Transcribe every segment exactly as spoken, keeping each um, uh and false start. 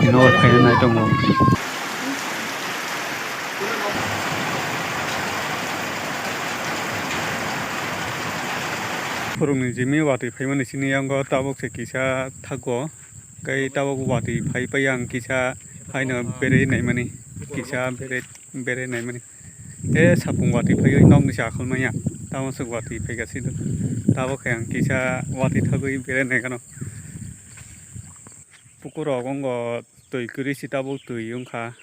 Nor khaina nai tongo. Phurungni jimi watwi phaimani sini yango tabuk se kisa thago. Kai tabuk watwi phai phai ang kisa haino bere naimani. Kisa bere, bere naimani. E sapung watwi phaiwi nokni se akhol manya. Tamo se watwi phaika sido. Tabuk khe ang kisa watwi thagwi bere naigano. Pukur rok wngkha twi kwrwi si tabuk twi wngkha.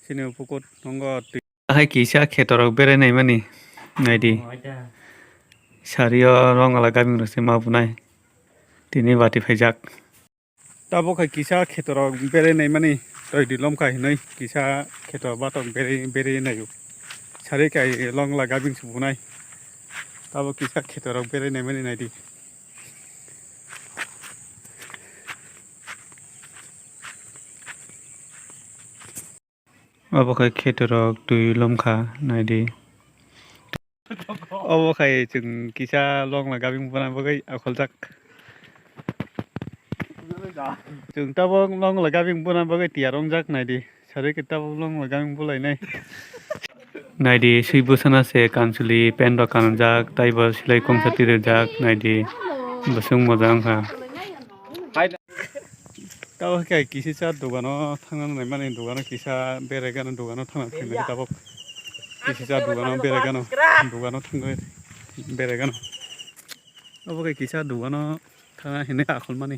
Sini pukur wngkha twi. Hai kisa khetorok bere naimani. Naidi. Sario rongala gabing rok se ma bunai. Tini watwi phaijak. Tabuk hai kisa khetorok bere naimani twi di lomkha hinwi kisa kheto batok bere, bere naio. Sari kai longla gabing se bunai. Tabuk kisa khetorok bere naimani naidi. Obo khe khetorok twi lomkha naidi. Obo khai chwng kisa longla gabing buna bagwi akholjak. Chwng tabuk longla gabing buna bagwi tiyar wngjak naidi. Sari khe tabuk longla gabing bulainai. Naidi swi bwsana se kansuli pant rok kanjak, taibo silai kongsa tirijak naidi. Bwswng moja wngkha. Tabuk khe kisisa dogano thangna naimani, dogano kisa berai gano, dogano thangna phaimani tabuk. Kisisa dogano berai gano, dogano thangwi berai gano. Obo khe kisa dogano thangna hinwi akhol mani.